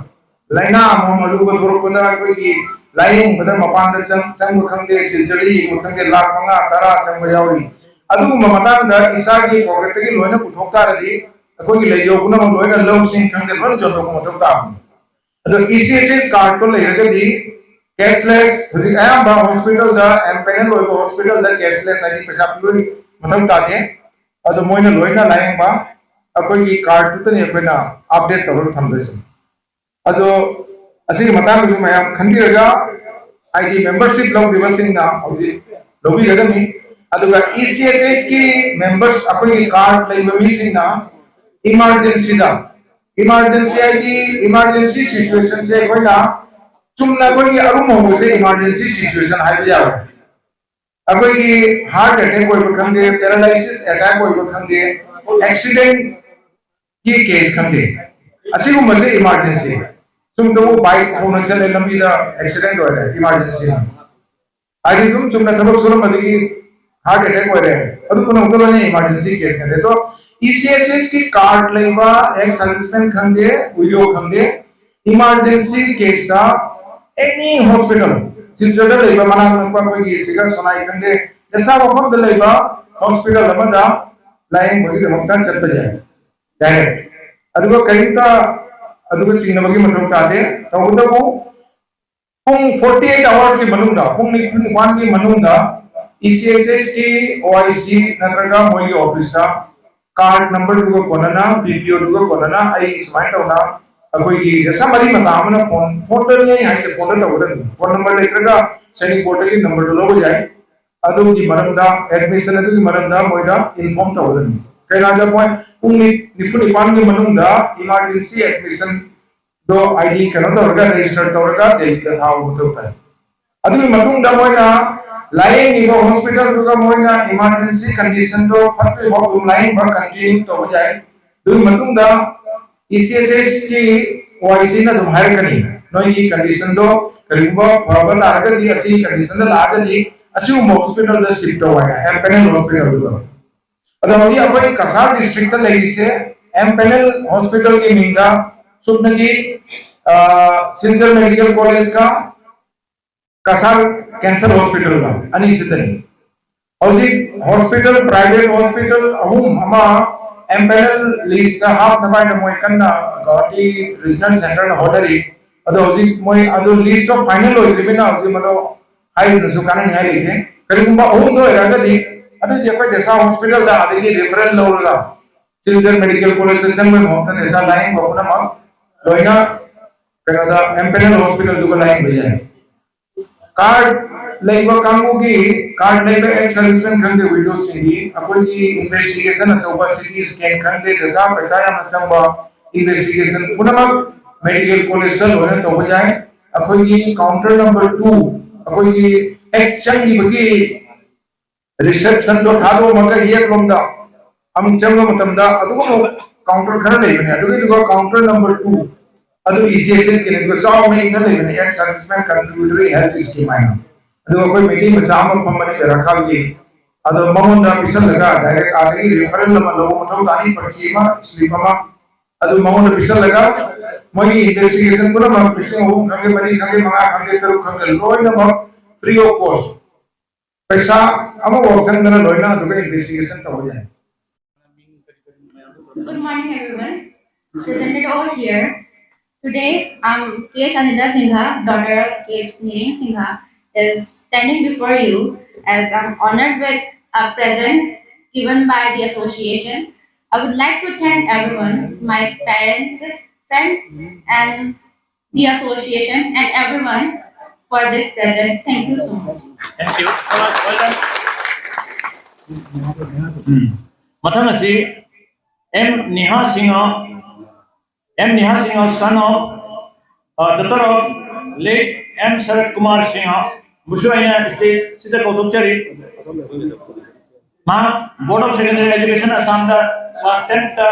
ꯂꯥꯏꯅꯥ ꯑꯃꯃꯝ ꯑꯂꯨꯕ ꯊꯣꯛꯂꯛꯄꯗ ꯑꯩꯈꯣꯏꯒꯤ ꯂꯥꯏꯌꯦꯡꯕꯗ ꯃꯄꯥꯟꯗ ꯆꯪ-, ꯆꯪꯕ ꯈꯪꯗꯦ, ꯁꯤꯔꯖꯔꯤ ꯌꯦꯡꯕ ꯈꯪꯗꯦ, ꯂꯥꯛ ꯃꯉꯥ, ꯇꯔꯥ ꯆꯪꯕ ꯌꯥꯎꯔꯤ꯫ ꯑꯗꯨꯒꯨꯝꯕ ꯃꯇꯥꯡꯗ ꯏꯁꯥꯒꯤ ꯄꯣꯀꯦꯠꯇꯒꯤ ꯂꯣꯏꯅ ꯄꯨꯊꯣꯛ ꯇꯥꯔꯗꯤ ꯑꯩꯈꯣꯏꯒꯤ ꯂꯩꯖꯧ ꯄꯨꯝꯅꯃꯛ ꯂꯣꯏꯅ ꯂꯧꯁꯤꯡ ꯈꯪꯗꯦ ꯂꯣꯏꯅ ꯌꯣꯟꯊꯣꯛꯄ ꯃꯊꯧ ꯇꯥꯕꯅꯤ꯫ ꯑꯗꯣ ꯏ ꯁꯤ ꯑꯦꯁ ꯑꯦꯁ ꯀꯥꯔꯗꯇꯣ ꯂꯩꯔꯒꯗꯤ ꯀꯦꯁꯂꯦꯁ, ꯍꯧꯖꯤꯛ ꯑꯌꯥꯝꯕ ꯍꯣꯁꯄꯤꯇꯥꯜꯗ, ꯑꯦꯝ ꯄꯦꯅꯦꯜ ꯑꯣꯏꯕ ꯍꯣꯁꯄꯤꯇꯥꯜꯗ ꯀꯦꯁꯂꯦꯁ ꯍꯥꯏꯗꯤ ꯄꯩꯁꯥ ꯄꯤꯕꯒꯤ ꯃꯊꯧ ꯇꯥꯗꯦ꯫ ꯑꯗꯣ ꯃꯣꯏꯅ ꯂꯣꯏꯅ ꯂꯥꯌꯦꯡꯕ, ꯑꯩꯈꯣꯏꯒꯤ ꯀꯥꯔꯗꯇꯨꯗꯅꯤ ꯑꯩꯈꯣꯏꯅ ꯑꯞꯗꯦꯠ ꯇꯧꯔꯒ ꯊꯝꯗꯣꯏꯁꯦ꯫ ꯑꯗꯣ ꯑꯁꯤꯒꯤ ꯃꯇꯥꯡꯗꯁꯨ ꯃꯌꯥꯝ ꯈꯟꯕꯤꯔꯒ, ꯍꯥꯏꯗꯤ ꯃꯦꯝꯕꯔꯁꯤꯞ ꯂꯧꯈꯤꯕꯁꯤꯡꯅ ꯍꯧꯖꯤꯛ ꯂꯧꯕꯤꯒꯗꯕꯅꯤ꯫ ꯑꯗꯨꯒ ꯏ ꯁꯤ ꯑꯦꯁ ꯑꯦꯁꯀꯤ ꯃꯦꯝꯕꯔꯁ, ꯑꯩꯈꯣꯏꯒꯤ ꯀꯥꯔꯗ ꯂꯩꯕ ꯃꯤꯁꯤꯡꯅ ꯏꯃꯥꯔꯖꯦꯟꯁꯤꯗ, ꯏꯃꯥꯔꯖꯦꯟꯁꯤ ꯍꯥꯏꯗꯤ ꯏꯃꯥꯔꯖꯦꯟꯁꯤ ꯁꯤꯆꯨꯋꯦꯁꯟꯁꯦ ꯑꯩꯈꯣꯏꯅ ꯆꯨꯝꯅ ꯑꯩꯈꯣꯏꯒꯤ ꯑꯔꯨꯝ ꯍꯧꯕꯁꯦ ꯏꯃꯥꯔꯖꯦꯟꯁꯤ ꯁꯤꯆꯨꯋꯦꯁꯟ ꯍꯥꯏꯕ ꯌꯥꯔꯣꯏ꯫ ꯑꯩꯈꯣꯏꯒꯤ ꯍꯥꯔꯠ ꯑꯦꯇꯦꯛ ꯑꯣꯏꯕ ꯈꯪꯗꯦ, ꯄꯦꯔꯥꯂꯥꯏꯁꯤꯁ ꯑꯦꯇꯦꯛ ꯑꯣꯏꯕ ꯈꯪꯗꯦ, ꯑꯦꯛꯁꯤꯗꯦꯟꯒꯤ ꯀꯦꯁ ꯈꯪꯗꯦ, ꯑꯁꯤꯒꯨꯝꯕꯁꯦ ꯏꯃꯥꯔꯖꯦꯟꯁꯤ꯫ ꯆꯨꯝꯗꯕꯨ ꯕꯥꯏꯛ ꯊꯧꯅ ꯆꯠꯂꯦ, ꯂꯝꯕꯤꯗ ꯑꯦꯛꯁꯤꯗꯦꯟ ꯑꯣꯏꯔꯦ, ꯏꯃꯥꯔꯖꯦꯟꯁꯤ꯫ ꯍꯥꯏꯗꯤ ꯑꯗꯨꯝ ꯆꯨꯝꯅ ꯊꯕꯛ ꯁꯨꯔꯝꯕꯗꯒꯤ ꯍꯥꯔꯠ ꯑꯦꯇꯦꯛ ꯑꯣꯏꯔꯦ, ꯑꯗꯨ ꯄꯨꯝꯅꯃꯛꯇ ꯂꯣꯏꯅ ꯏꯃꯥꯔꯖꯦꯟꯁꯤ ꯀꯦꯁ ꯅꯠꯇꯦ꯫ ꯑꯗꯣ ꯏ ꯁꯤ ꯑꯦꯁ ꯑꯦꯁꯀꯤ ꯀꯥꯔꯗ ꯂꯩꯕ, ꯑꯦꯛꯁ ꯁꯔꯚꯤꯁꯃꯦꯟ ꯈꯪꯗꯦ, ꯋꯤꯗꯣ ꯈꯪꯗꯦ, ꯏꯃꯥꯔꯖꯦꯟꯁꯤ ꯀꯦꯁꯇ ꯑꯦꯅꯤ ꯍꯣꯁꯄꯤꯇꯥꯜ, ꯁꯤꯜꯆꯔꯗ ꯂꯩꯕ, ꯃꯅꯥꯛ ꯅꯛꯄ ꯑꯩꯈꯣꯏꯒꯤ ꯁꯤꯒ ꯁꯣꯅꯥꯏ ꯈꯪꯗꯦ, ꯗꯁꯥ ꯃꯐꯝꯗ ꯂꯩꯕ ꯍꯣꯁꯄꯤꯇꯥꯜ ꯑꯃꯗ ꯂꯥꯌꯦꯡꯕꯒꯤꯗꯃꯛꯇ ꯆꯠꯄ ꯌꯥꯏ, ꯗꯥꯏꯔꯦꯛ꯫ ꯑꯗꯨꯒ ꯀꯔꯤꯝꯇ ꯑꯗꯨꯒ ꯆꯤꯡꯅꯕꯒꯤ ꯃꯊꯧ ꯇꯥꯗꯦ꯫ ꯇꯧꯕꯇꯕꯨ ꯄꯨꯡ ꯐꯣꯔꯇꯤ ꯑꯩꯠ ꯑꯋꯥꯔꯁꯀꯤ ꯃꯅꯨꯡꯗ, ꯄꯨꯡ ꯅꯤꯐꯨ ꯅꯤꯄꯥꯟꯒꯤ ꯃꯅꯨꯡꯗ ꯏ ꯁꯤ ꯑꯦꯁ ꯑꯦꯁꯀꯤ, ꯑꯣ ꯑꯥꯏ ꯁꯤ ꯅꯠꯇ꯭ꯔꯒ ꯃꯣꯏꯒꯤ ꯑꯣꯐꯤꯁꯇ ꯀꯥꯔꯗ ꯅꯝꯕꯔꯗꯨꯒ ꯀꯣꯟꯅꯅ, ꯕꯤ ꯄꯤ ꯑꯣꯗꯨꯒ ꯀꯣꯟꯅꯅ ꯑꯩ ꯁꯨꯃꯥꯏꯅ ꯇꯧꯅ ꯑꯩꯈꯣꯏꯒꯤ ꯗꯁꯥ ꯃꯔꯤ ꯃꯇꯥ ꯑꯃꯅ ꯐꯣꯟ, ꯐꯣꯟꯗꯅꯤ ꯑꯩ ꯍꯥꯏꯁꯦ, ꯐꯣꯟꯗ ꯇꯧꯒꯗꯕꯅꯤ꯫ ꯐꯣꯟ ꯅꯝꯕꯔ ꯂꯩꯇ꯭ꯔꯒ ꯁꯦꯅꯤꯛ ꯕꯣꯔꯗꯇꯒꯤ ꯅꯝꯕꯔꯗꯨ ꯂꯧꯕ ꯌꯥꯏ꯫ ꯑꯗꯨꯒꯤ ꯃꯔꯝꯗ, ꯑꯦꯗꯃꯤꯁꯟ ꯑꯗꯨꯒꯤ ꯃꯔꯝꯗ ꯃꯣꯏꯗ ꯏꯟꯐꯣꯔꯝ ꯇꯧꯒꯗꯕꯅꯤ꯫ ꯀꯩꯅꯣꯗ ꯃꯣꯏ ꯄꯨꯡ ꯅꯤ-, ꯅꯤꯐꯨ ꯅꯤꯄꯥꯟꯒꯤ ꯃꯅꯨꯡꯗ ꯏꯃꯥꯔꯖꯦꯟꯁꯤ ꯑꯦꯗꯃꯤꯁꯟꯗꯣ ꯑꯥꯏ ꯗꯤ ꯀꯩꯅꯣ ꯇꯧꯔꯒ, ꯔꯦꯖꯤꯁꯇꯔ ꯇꯧꯔꯒ ꯗꯦꯜꯂꯤꯗ ꯊꯥꯕ ꯃꯊꯧ ꯇꯥꯏ꯫ ꯑꯗꯨꯒꯤ ꯃꯇꯨꯡꯗ ꯃꯣꯏꯅ ꯂꯥꯏꯌꯦꯡꯉꯤꯕ ꯍꯣꯁꯄꯤꯇꯥꯜꯗꯨꯒ ꯃꯣꯏꯅ ꯏꯃꯥꯔꯖꯦꯟꯁꯤ ꯀꯟꯗꯤꯁꯟꯗꯣ ꯐꯠꯇ꯭ꯔꯤꯐꯥꯎ ꯑꯗꯨꯝ ꯂꯥꯏꯌꯦꯡꯕ ꯀꯟꯇꯤꯅ꯭ꯌꯨ ꯇꯧꯕ ꯌꯥꯏ꯫ ꯑꯗꯨꯒꯤ ꯃꯇꯨꯡꯗ ꯏ ꯁꯤ ꯑꯦꯁ ꯑꯦꯁꯀꯤ ꯋꯥꯏ ꯁꯤꯅ ꯑꯗꯨꯝ ꯍꯥꯏꯔꯛꯀꯅꯤ, ꯅꯣꯏꯒꯤ ꯀꯟꯗꯤꯁꯟꯗꯣ ꯀꯔꯤꯒꯨꯝꯕ ꯐꯕ ꯇꯥꯔꯒꯗꯤ, ꯑꯁꯤꯒꯤ ꯀꯟꯗꯤꯁꯟꯗ ꯂꯥꯛꯑꯒꯗꯤ ꯑꯁꯤꯒꯨꯝꯕ ꯍꯣꯁꯄꯤꯇꯥꯜꯗ ꯁꯤꯐ ꯇꯧ ꯍꯥꯏꯅ, ꯑꯦꯝ ꯄꯦꯅꯦꯜ ꯍꯣꯁꯄꯤꯇꯥꯜꯗꯨꯗ꯫ ꯑꯗꯣ ꯍꯧꯖꯤꯛ ꯑꯩꯈꯣꯏ ꯀꯁꯥꯔ ꯗꯤꯁꯇ꯭ꯔꯤꯛꯇ ꯂꯩꯔꯤꯁꯦ ꯑꯦꯝ ꯄꯦꯅꯦꯜ ꯍꯣꯁꯄꯤꯇꯥꯜꯒꯤ ꯃꯤꯡꯗ ꯁꯨꯞꯅꯒꯤ ꯁꯤꯜꯆꯔ ꯃꯦꯗꯤꯀꯦꯜ ꯀꯣꯂꯦꯖꯀ ꯀꯁꯥꯔ ꯀꯦꯟꯁꯔ ꯍꯣꯁꯄꯤꯇꯥꯜꯒ ꯑꯅꯤꯁꯤꯗꯅꯤ꯫ ꯍꯧꯖꯤꯛ ꯍꯣꯁꯄꯤꯇꯥꯜ, ꯄ꯭ꯔꯥꯏꯚꯦꯠ ꯍꯣꯁꯄꯤꯇꯥꯜ ꯑꯍꯨꯝ ꯑꯃ ꯑꯦꯝ ꯄꯦꯅꯦꯜ ꯂꯤꯁꯇ ꯍꯥꯞꯅꯕ ꯍꯥꯏꯅ ꯃꯣꯏ ꯀꯟꯅ ꯒꯧꯍꯥꯇꯤ ꯔꯤꯖꯅꯦꯜ ꯁꯦꯟꯇꯔꯅ ꯍꯣꯠꯅꯔꯤ꯫ ꯑꯗꯣ ꯍꯧꯖꯤꯛ ꯃꯣꯏ ꯑꯗꯨ ꯂꯤꯁꯇꯣ ꯐꯥꯏꯅꯦꯜ ꯑꯣꯏꯗ꯭ꯔꯤꯕꯅꯤꯅ ꯍꯧꯖꯤꯛ ꯃꯗꯨ ꯍꯥꯏꯗꯨꯅꯁꯨ ꯀꯥꯟꯅꯅꯤꯡꯉꯥꯏ ꯂꯩꯇꯦ꯫ ꯀꯔꯤꯒꯨꯝꯕ ꯑꯍꯨꯝꯗ ꯑꯣꯏꯔꯒꯗꯤ ꯑꯗꯨꯗꯤ ꯑꯩꯈꯣꯏ ꯗꯦꯁꯥ ꯍꯣꯁꯄꯤꯇꯥꯜꯗ ꯑꯗꯒꯤ ꯔꯤꯐꯔꯦꯜ ꯂꯧꯔꯒ ꯁꯤꯜꯆꯔ ꯃꯦꯗꯤꯀꯦꯜ ꯀꯣꯂꯦꯖꯇ ꯆꯪꯕꯒꯤ ꯃꯍꯨꯠꯇ ꯗꯦꯁꯥ ꯂꯥꯏꯌꯦꯡꯕ ꯄꯨꯝꯅꯃꯛ ꯂꯣꯏꯅ ꯀꯩꯅꯣꯗ ꯑꯦꯝ ꯄꯦꯅꯦꯜ ꯍꯣꯁꯄꯤꯇꯥꯜꯗꯨꯒ ꯂꯥꯏꯌꯦꯡꯕ ꯌꯥꯏ꯫ ꯀꯥꯔꯗ ꯂꯩꯕ ꯀꯥꯡꯕꯨꯒꯤ, ꯀꯥꯔꯗ ꯂꯩꯕ ꯑꯦꯛꯁ ꯁꯔꯚꯤꯁꯃꯦꯟ ꯈꯪꯗꯦ, ꯋꯤꯗꯣꯁꯤꯡꯒꯤ ꯑꯩꯈꯣꯏꯒꯤ ꯏꯟꯚꯦꯁꯇꯤꯒꯦꯁꯟ ꯑꯆꯧꯕ, ꯁꯤ ꯇꯤ ꯁ꯭ꯀꯦꯟ ꯈꯪꯗꯦ, ꯄꯩꯁꯥ, ꯄꯩꯁꯥ ꯌꯥꯝꯅ ꯆꯪꯕ ꯏꯟꯚꯦꯁꯇꯤꯒꯦꯁꯟ ꯄꯨꯝꯅꯃꯛ ꯃꯦꯗꯤꯀꯦꯜ ꯀꯣꯂꯦꯖꯇ ꯂꯣꯏꯅ ꯇꯧꯕ ꯌꯥꯏ꯫ ꯑꯩꯈꯣꯏꯒꯤ ꯀꯥꯎꯟꯇꯔ ꯅꯝꯕꯔ ꯇꯨ, ꯑꯩꯈꯣꯏꯒꯤ ꯍꯦꯛ ꯆꯪꯈꯤꯕꯒꯤ ꯔꯤꯁꯦꯞꯁꯟꯗꯣ ꯊꯥꯗꯣꯛꯑꯝꯃꯒ ꯌꯦꯠꯂꯣꯝꯗ ꯑꯃꯨꯛ ꯆꯪꯕ ꯃꯇꯝꯗ ꯑꯗꯨꯒ ꯑꯃꯨꯛ ꯀꯥꯎꯟꯇꯔ ꯈꯔ ꯂꯩꯕꯅꯦ꯫ ꯑꯗꯨꯒꯤꯗꯨꯒ ꯀꯥꯎꯟꯇꯔ ꯅꯝꯕꯔ ꯇꯨ ꯑꯗꯨ ꯏ ꯁꯤ ꯑꯦꯁ ꯑꯦꯁꯀꯤꯅꯦ, ꯑꯗꯨꯒ ꯆꯥꯎꯅ ꯏꯅ ꯂꯩꯕꯅꯦ, ꯑꯦꯛꯁ ꯁꯔꯚꯤꯁꯃꯦꯟ ꯀꯟꯇ꯭ꯔꯤꯕ꯭ꯌꯨꯇꯔꯤ ꯍꯦꯜꯊ ꯁ꯭ꯀꯤꯝ ꯍꯥꯏꯅ꯫ ꯑꯗꯨꯒ ꯑꯩꯈꯣꯏ ꯃꯩꯇꯩ ꯃꯆꯥ ꯑꯃ ꯐꯝꯕꯅꯤ ꯕꯦꯔꯥꯈꯥꯜꯒꯤ, ꯑꯗꯣ ꯃꯉꯣꯟꯗ ꯄꯤꯁꯜꯂꯒ ꯗꯥꯏꯔꯦꯛ ꯑꯥꯗꯒꯤ ꯔꯤꯐꯔꯦꯜ ꯑꯃ ꯂꯧꯕ ꯃꯊꯧ ꯇꯥꯅꯤ, ꯄꯔꯆꯤ ꯑꯃ, ꯁ꯭ꯂꯤꯞ ꯑꯃ, ꯑꯗꯨ ꯃꯉꯣꯟꯗ ꯄꯤꯁꯜꯂꯒ ꯃꯣꯏꯒꯤ ꯏꯟꯚꯦꯁꯇꯤꯒꯦꯁꯟ ꯄꯨꯝꯅꯃꯛ ꯂꯤꯁꯤꯡ ꯑꯍꯨꯝ ꯈꯪꯗꯦ, ꯃꯔꯤ ꯈꯪꯗꯦ, ꯃꯉꯥ ꯈꯪꯗꯦ, ꯇꯔꯨꯛ ꯈꯪꯗꯦ, ꯂꯣꯏꯅꯃꯛ ꯐ꯭ꯔꯤ ꯑꯣꯐ ꯀꯣꯁ, ꯄꯩꯁꯥ ꯑꯃꯐꯥꯎ ꯆꯪꯗꯅ ꯂꯣꯏꯅ ꯑꯗꯨꯒ ꯏꯟꯚꯦꯁꯇꯤꯒꯦꯁꯟ ꯇꯧꯕ ꯌꯥꯏ꯫ Good morning, everyone. Presented over here. Today, um, K H Anita Singha, daughter of K H Niren Singha, is standing before you as I'm honored with a present given by the association. I would like to thank everyone, my parents, friends, and the association, and everyone for this present. Thank you so much. Thank you. Well done. Um. ꯃꯊꯪ ꯑꯁꯤ M Niha Singha, M Niha Singha, son of, uh, daughter of late M Sarat Kumar Singha, ꯕꯨꯁꯨ ꯑꯩꯅ ꯁ꯭ꯇꯦꯖꯁꯤꯗ ꯀꯧꯊꯣꯛꯆꯔꯤ꯫ ꯃꯍꯥꯛ board of secondary education ꯑꯁꯥꯝꯗ class tenth